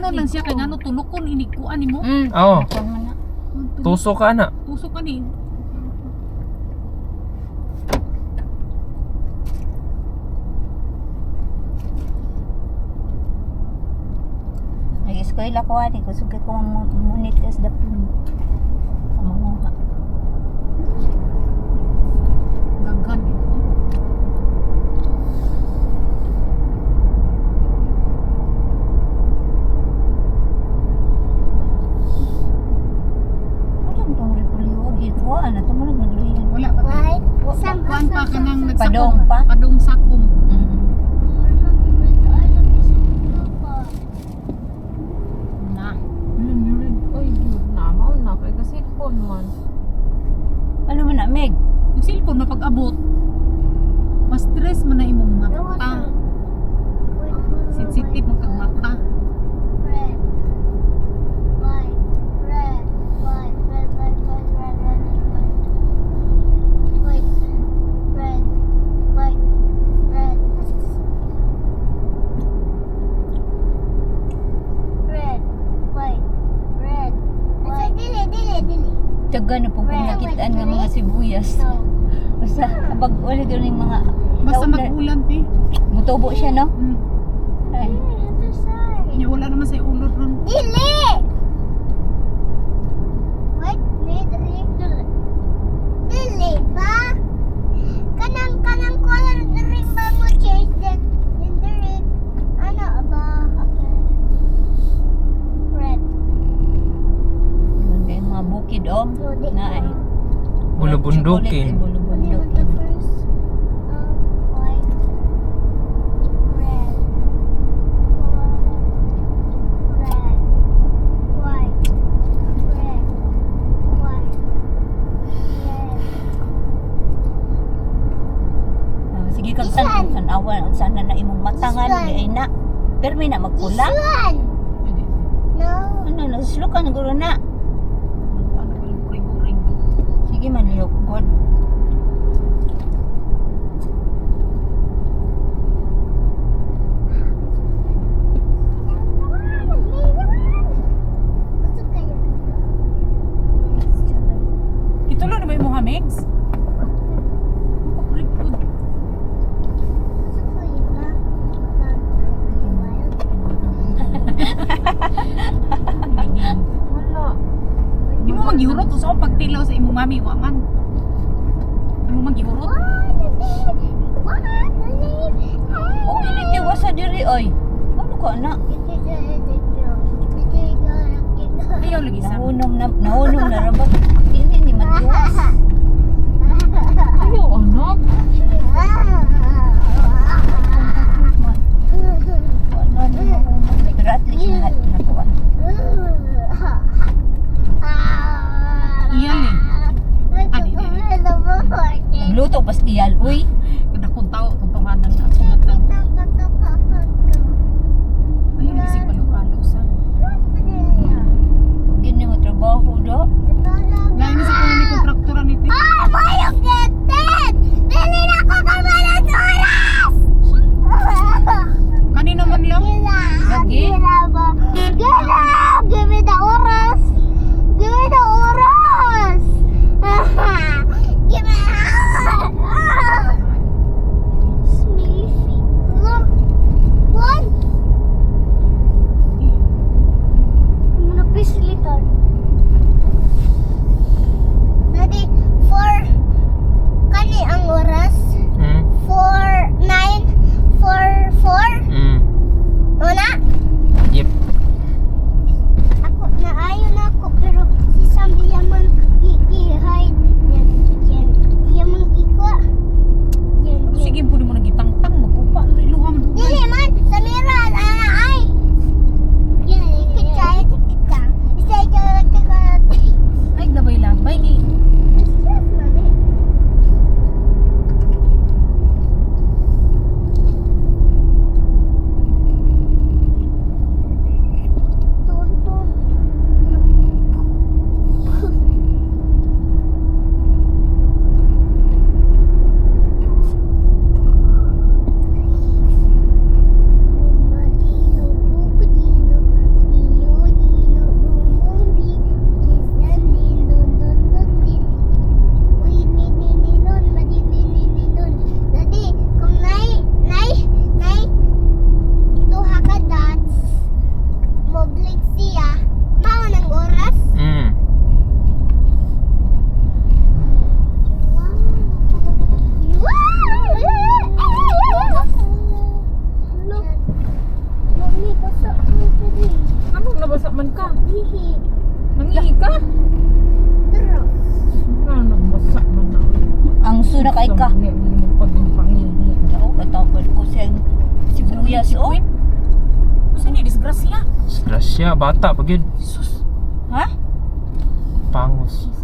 Gamhanon lang siya kay ngano tunukon inigkuan nimo. Oo. Kuan man na. Tuso ka na. Tusok ka ni. Nag-eskwela ko ani kusog kay ko munit as dapon. Manguha. Daghan eh. Ano tong repolyo gikuan na to man nagluyan. Wala pa. White. Kuan pa ka nang nagsakom. Padong pa? Padong sakom. Na. Oy, yun na. Mauna na. Kay kasi phone man. Ano man na Meg? Yung cellphone mapag-abot. Mas stress man na imong mata. Sensitive man kang mata. Red, white, red, white, red, white, white, red, red, red, white, white, red, white, red, red, white, red, white. Dili, dili, dili. Taga na po kung nakitaan nga mga sibuyas. No. Basta pag wala ganun yung mga Basta taon na- mag-ulan te. Mutubo siya no? Ay. Other side. Nya wala naman sa ulod ron. Dili! Wait, wait, wait, dili. Dili ba? Kanang kanang color drink ba mo change then then drink ano ba? Okay. Red. Yun kay mga bukid oh. So, di Na ay. Bulubundukin. Chocolate, Only want bulubundukin. the first white, red, red, white, red, white, red. Ah, sige kag tan tanawa unsa na na imong mata nga This ni ay na. Pero may na magpula. This one. No. Ano na ka guro na. Ano ko rin kuring-kuring. Sige man lihok god. Gusto kayo. Gitulo na ba imong hamegs? Kuring pud. Gusto kayo ba? Wala. Di mo manggihurot usa akong pagtilaw sa imong mami wa man. Di mo manggihurot. Oh, ini tiwasa diri oy. Ano ka na? Ayaw lagi sa. Nahunong na nahunong na ra ba? Ini ni matiwas. Ayaw, anak. Wala na nahunong. Pero at least na nakuha. Iyal eh. Ah, di, di, di. Nagluto pas iyal uy. Kada kung tao itong pangalan na sugatan. Ayaw lagi sig palo-palo sa. Gini mo trabaho do. Lain sa kuno ni kontraktora ni te. Ay, why you get that? Dili na ko kamalag. Nabasa man ka. Ihi. Nangihi ka? Dro. Nga nagbasa man na. Ang suna kay ka. Sa mo pagpangihi. Ako katakot ko siya sibuyas oh. Usa ni disgrasya. Disgrasya, bata pa gyud. Sus. Ha? Pangos.